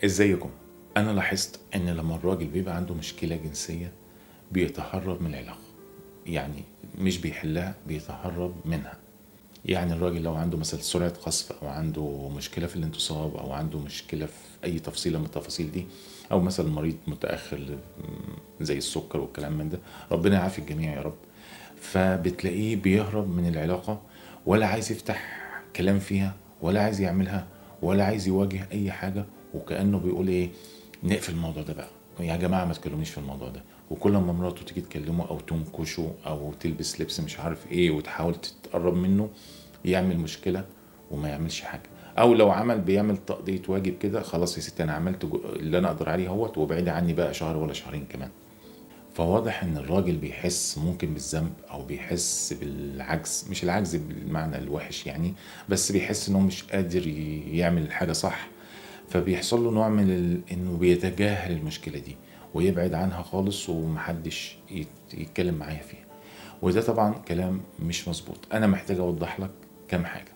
ازيكم؟ انا لاحظت ان لما الراجل بيبقى عنده مشكلة جنسية بيتهرب من العلاقة، يعني مش بيحلها، بيتهرب منها. يعني الراجل لو عنده مثلا سرعة قذف، او عنده مشكلة في الانتصاب، او عنده مشكلة في اي تفصيلة من التفاصيل دي، او مثلا مريض متأخر زي السكر والكلام من ده، ربنا يعافي الجميع يا رب، فبتلاقيه بيهرب من العلاقة، ولا عايز يفتح كلام فيها، ولا عايز يعملها، ولا عايز يواجه اي حاجة، وكأنه بيقول ايه، نقفل الموضوع ده بقى يا جماعة، ما تكلمونيش في الموضوع ده. وكل ما مراته تيجي تكلمه او تنكشه او تلبس لبس مش عارف ايه وتحاول تتقرب منه، يعمل مشكلة وما يعملش حاجة، او لو عمل بيعمل تقضية واجب كده، خلاص يا ستي انا عملت اللي انا اقدر عليه اهوت، وابعدي عني بقى شهر ولا شهرين كمان. فواضح ان الراجل بيحس ممكن بالذنب، او بيحس بالعجز، مش العجز بالمعنى الوحش يعني، بس بيحس انه مش قادر يعمل الحاجة صح، فبيحصل له نوع من انه بيتجاهل المشكلة دي ويبعد عنها خالص، ومحدش يتكلم معايا فيها. وده طبعا كلام مش مظبوط. انا محتاج اوضح لك كام حاجة.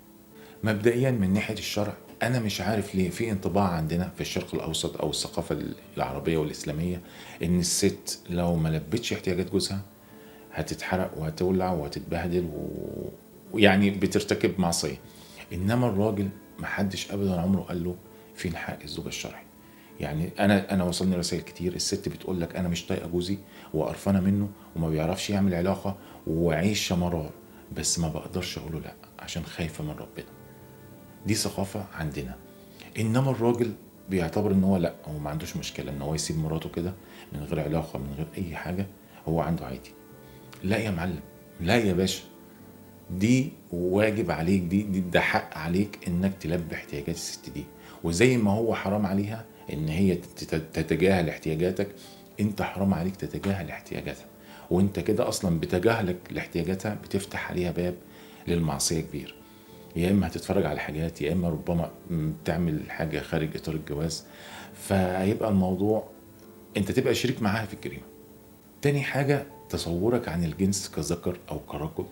مبدئيا من ناحية الشرع، انا مش عارف ليه في انطباع عندنا في الشرق الاوسط او الثقافة العربية والاسلامية ان الست لو ما لبتش احتياجات جوزها هتتحرق وهتولع وهتتبهدل ويعني بترتكب معصية، انما الراجل محدش ابدا عمره قال له فين حق الزوجة الشرعي. يعني انا وصلني رسائل كتير، الست بتقول لك انا مش طايقة جوزي وقرفانه منه وما بيعرفش يعمل علاقة وعيشه مرار، بس ما بقدرش اقوله لا عشان خايفة من ربنا. دي ثقافة عندنا. انما الراجل بيعتبر ان هو لا، هو ما عندوش مشكلة ان هو يسيب مراته كده من غير علاقة من غير اي حاجة، هو عنده عادي. لا يا معلم، لا يا باشا، دي واجب عليك، دي ده حق عليك انك تلبي احتياجات الست دي. وزي ما هو حرام عليها ان هي تتجاهل احتياجاتك، انت حرام عليك تتجاهل احتياجاتها. وانت كده اصلا بتجاهلك لاحتياجاتها بتفتح عليها باب للمعصية كبير، يا اما هتتفرج على حاجات، يا اما ربما تعمل حاجة خارج اطار الجواز، فهيبقى الموضوع انت تبقى شريك معاها في الجريمة. تاني حاجة، تصورك عن الجنس كذكر او كرجل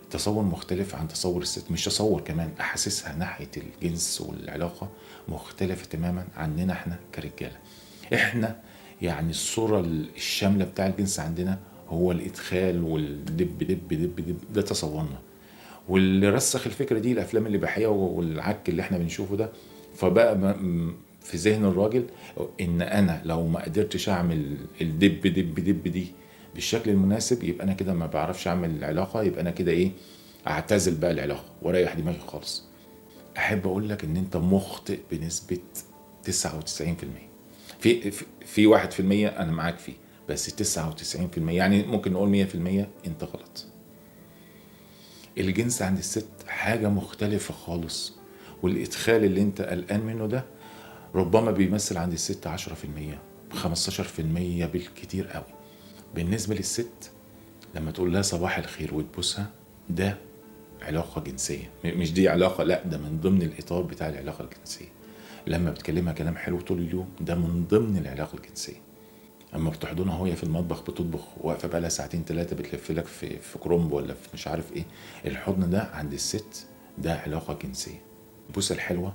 تصور مختلف عن تصور الست، مش تصور كمان، احاسيسها ناحية الجنس والعلاقة مختلفة تماما عننا احنا كرجالة. احنا يعني الصورة الشاملة بتاع الجنس عندنا هو الادخال والدب دب دب دب، ده تصورنا. واللي رسخ الفكرة دي الافلام الاباحية والعك اللي احنا بنشوفه ده، فبقى في ذهن الراجل ان انا لو ما قدرتش اعمل الدب دب دب دي بالشكل المناسب يبقى انا كده ما بعرفش اعمل العلاقة، يبقى انا كده ايه، اعتزل بقى العلاقة واريح دماغي خالص. احب اقول لك ان انت مخطئ بنسبة 99%، في 1% انا معاك فيه، بس 99% يعني ممكن نقول 100% انت غلط. الجنس عند الست حاجة مختلفة خالص، والادخال اللي انت قلقان منه ده ربما بيمثل عند الست 10%، 15% بالكتير قوي. بالنسبة للست لما تقول لها صباح الخير وتبوسها، ده علاقة جنسية، مش دي علاقة، لا ده من ضمن الإطار بتاع العلاقة الجنسية. لما بتكلمها كلام حلو طول اليوم، ده من ضمن العلاقة الجنسية. أما بتحضنها وهي في المطبخ بتطبخ واقفة بقى لها ساعتين 3 بتلف لك في كرومب ولا في مش عارف إيه، الحضن ده عند الست ده علاقة جنسية. البوسة الحلوة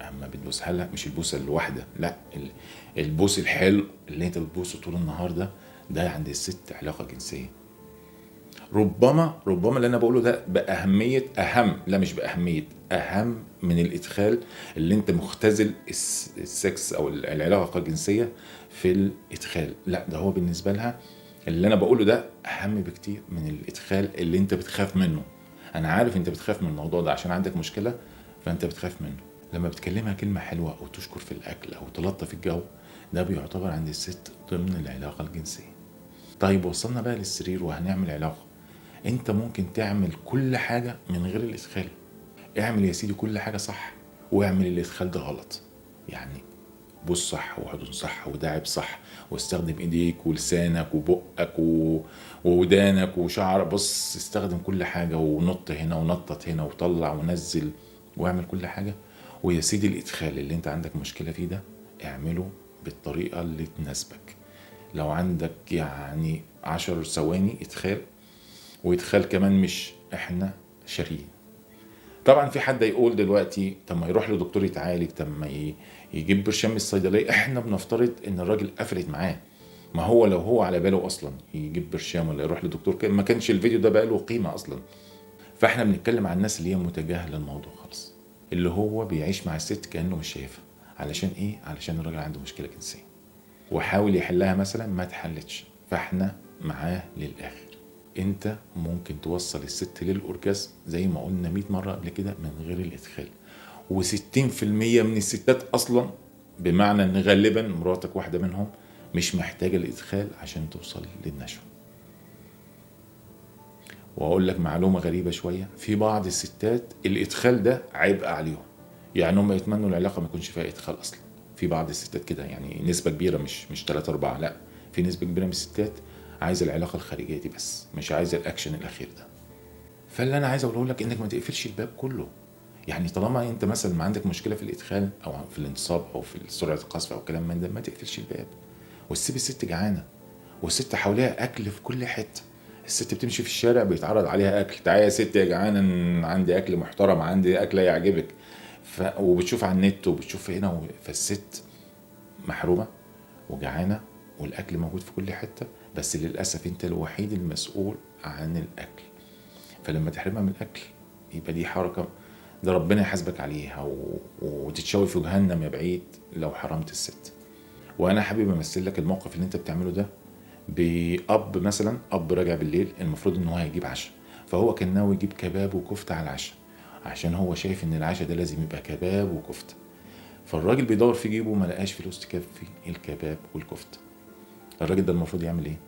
أما بتبوسها لها، مش البوسة الواحدة، لا البوس الحلو اللي أنت بتبوسه طول النهار ده، ده عند الست علاقة جنسية. ربما اللي أنا بقوله ده بأهمية أهم، لا مش بأهمية، أهم من الإدخال اللي أنت مختزل السكس أو العلاقة الجنسية في الإدخال. لا ده هو بالنسبة لها اللي أنا بقوله ده أهم بكتير من الإدخال اللي أنت بتخاف منه. أنا عارف أنت بتخاف من الموضوع ده عشان عندك مشكلة، فأنت بتخاف منه. لما بتكلمها كلمة حلوة أو تشكر في الأكل أو تلطف الجو، ده بيعتبر عند الست ضمن العلاقة الجنسية. طيب وصلنا بقى للسرير وهنعمل علاقة، انت ممكن تعمل كل حاجة من غير الادخال. اعمل يا سيدي كل حاجة صح واعمل الادخال ده غلط، يعني بص صح وحضن صح وداعب صح واستخدم ايديك ولسانك وبقك وودانك وشعرك، بص استخدم كل حاجة ونط هنا ونطط هنا وطلع ونزل واعمل كل حاجة. ويا سيدي الادخال اللي انت عندك مشكلة فيه ده اعمله بالطريقة اللي تناسبك. لو عندك يعني 10 ثواني ادخال، وادخال كمان مش احنا شاريين، طبعا في حد يقول دلوقتي طب ما يروح لدكتور يتعالج، طب ما يجيب برشام من الصيدلية. احنا بنفترض ان الراجل قفلت معاه، ما هو لو هو على باله اصلا يجيب برشام ولا يروح لدكتور ما كانش الفيديو ده بقى له قيمة اصلا. فاحنا بنتكلم عن الناس اللي هي متجاهله الموضوع خالص، اللي هو بيعيش مع الست كانه مش شايفها. علشان ايه؟ علشان الراجل عنده مشكلة جنسية وحاول يحلها مثلا ما اتحلتش، فاحنا معاه للاخر. انت ممكن توصل الست لل orgasm زي ما قلنا 100 مرة قبل كده من غير الادخال. و60% من الستات اصلا، بمعنى ان غالبا مراتك واحدة منهم، مش محتاجه الادخال عشان توصل للنشوة. واقول لك معلومة غريبة شوية، في بعض الستات الادخال ده عبء عليهم، يعني هم يتمنوا العلاقة ما يكونش فيها ادخال اصلا. في بعض الستات كده، يعني نسبه كبيرة، مش 3 4، لا، في نسبه كبيرة من الستات عايزه العلاقة الخارجية دي بس، مش عايزه الاكشن الاخير ده. فاللي انا عايز اقوله لك انك ما تقفلش الباب كله. يعني طالما انت مثلا ما عندك مشكلة في الادخال او في الانتصاب او في سرعة القذف او كلام من ده، ما تقفلش الباب وتسيب الست جعانة، والست حواليها اكل في كل حتة. الست بتمشي في الشارع بيتعرض عليها اكل، تعالي يا ست يا جعانة عندي اكل محترم، عندي اكل يعجبك. وبتشوف على النت وبتشوف هنا فالست محرومة وجعانه والاكل موجود في كل حتة، بس للاسف انت الوحيد المسؤول عن الاكل. فلما تحرمها من الاكل يبقى دي حركة ده ربنا يحاسبك عليها وتتشوي في جهنم يا بعيد لو حرمت الست. وانا حابب امثل لك الموقف اللي انت بتعمله ده باب مثلا، اب راجع بالليل المفروض ان هو هيجيب عشاء، فهو كان ناوي يجيب كباب وكفته على العشاء عشان هو شايف ان العشاء ده لازم يبقى كباب وكفته. فالراجل بيدور في جيبه ما لقاش فلوس تكفي الكباب والكفته. الراجل ده المفروض يعمل ايه؟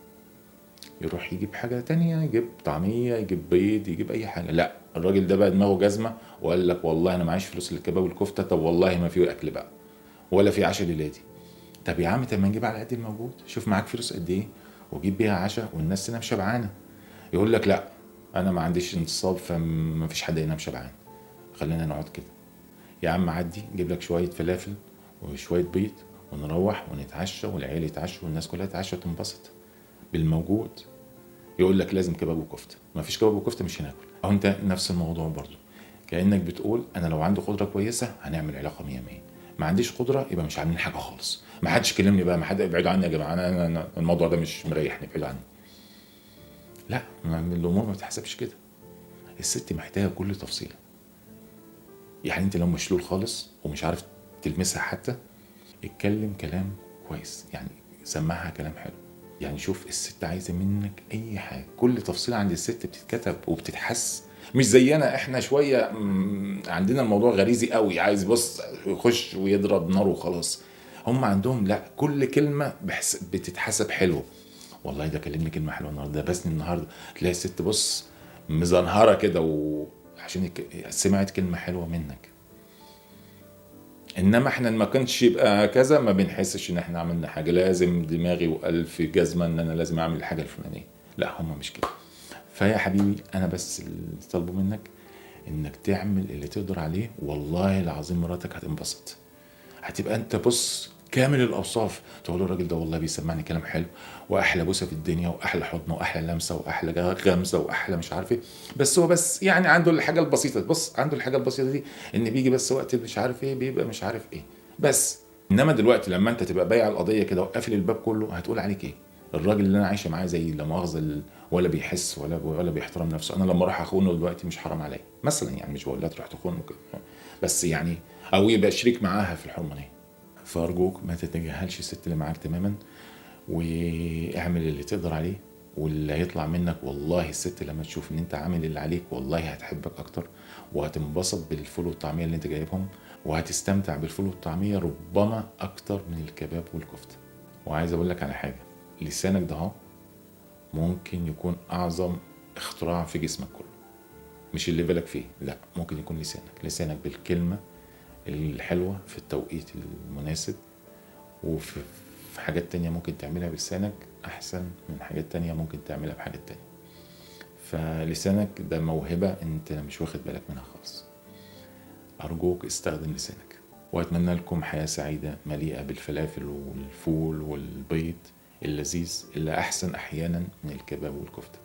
يروح يجيب حاجة تانية، يجيب طعميه، يجيب بيض، يجيب اي حاجة. لا، الراجل ده بقى دماغه جزمه وقال لك والله انا معيش فلوس للكباب والكفته، طب والله ما في اكل بقى ولا في عشاء ليلادي. طب يا عم، طب ما نجيب على قد الموجود، شوف معاك فلوس قد ايه وجيب بيها عشاء والناس تنام شبعانه. يقول لك لا انا ما عنديش انتصاب فما فيش حد ينام شبعان، خلينا نقعد كده. يا عم عدي جيب لك شوية فلافل وشوية بيض ونروح ونتعشى والعيال يتعشوا والناس كلها تتعشى وتنبسط بالموجود. يقول لك لازم كباب وكفته، ما فيش كباب وكفته مش هناكل. اهو انت نفس الموضوع برضو، كانك بتقول انا لو عندي قدره كويسة هنعمل علاقة 100 100، ما عنديش قدره يبقى مش عاملين حاجة خالص، ما حدش كلمني بقى، ما حد، ابعدوا عني يا جماعة، انا الموضوع ده مش مريحني، ابعدوا عني. لا، الامور ما بتحسبش كده. الست محتاجه كل تفصيله. يعني انت لو مشلول خالص ومش عارف تلمسها حتى، اتكلم كلام كويس، يعني سمعها كلام حلو. يعني شوف الست عايزه منك اي حاجة، كل تفصيله عند الست بتتكتب وبتتحس. مش زينا احنا شوية عندنا الموضوع غريزي قوي، عايز بص يخش ويضرب نار وخلاص. هم عندهم لا، كل كلمة بتتحسب حلوة. والله ده كلمني كلمة حلوة النهارده، ده بسني النهارده. تلاقي الست بص مزنهره كده وعشان سمعت كلمة حلوة منك. انما احنا ما كانش يبقى كذا ما بنحسش ان احنا عملنا حاجة، لازم دماغي والف جزمه ان انا لازم اعمل الحاجة الفلانية. لا، هم مش كده. فيا حبيبي انا بس اللي طالبه منك انك تعمل اللي تقدر عليه، والله العظيم مراتك هتنبسط. هتبقى انت بص كامل الاوصاف، تقول الراجل ده والله بيسمعني كلام حلو، واحلى بوسه في الدنيا، واحلى حضن، واحلى لمسه، واحلى غمزه، واحلى مش عارف ايه. بس هو بس يعني عنده الحاجة البسيطة، بص عنده الحاجة البسيطة دي ان بيجي بس وقت مش عارف ايه بيبقى مش عارف ايه بس. انما دلوقتي لما انت تبقى بايع القضية كده وقافل الباب كله، هتقول عليك ايه؟ الراجل اللي انا عايشه معاه زي لا مؤاخذة ولا بيحس ولا بيحترم نفسه، انا لما اروح اخونه دلوقتي مش حرام عليا مثلا، يعني مش بقول لها تروح تخونه بس يعني، او يبقى شريك معاها في الحرمانيه. فارجوك ما تتجاهلش الست اللي معاك تماما، واعمل اللي تقدر عليه واللي هيطلع منك. والله الست لما تشوف ان انت عامل اللي عليك والله هتحبك اكتر، وهتنبسط بالفول والطعميه اللي انت جايبهم، وهتستمتع بالفول والطعميه ربما اكتر من الكباب والكفته. وعايز اقول لك على حاجة، لسانك ده ممكن يكون اعظم اختراع في جسمك كله، مش اللي بالك فيه، لا، ممكن يكون لسانك بالكلمة الحلوة في التوقيت المناسب، وفي حاجات تانية ممكن تعملها بلسانك أحسن من حاجات تانية ممكن تعملها بحاجات تانية. فلسانك ده موهبة انت مش واخد بالك منها خالص. أرجوك استخدم لسانك. وأتمنى لكم حياة سعيدة مليئة بالفلافل والفول والبيض اللذيذ اللي أحسن أحيانا من الكباب والكفتة.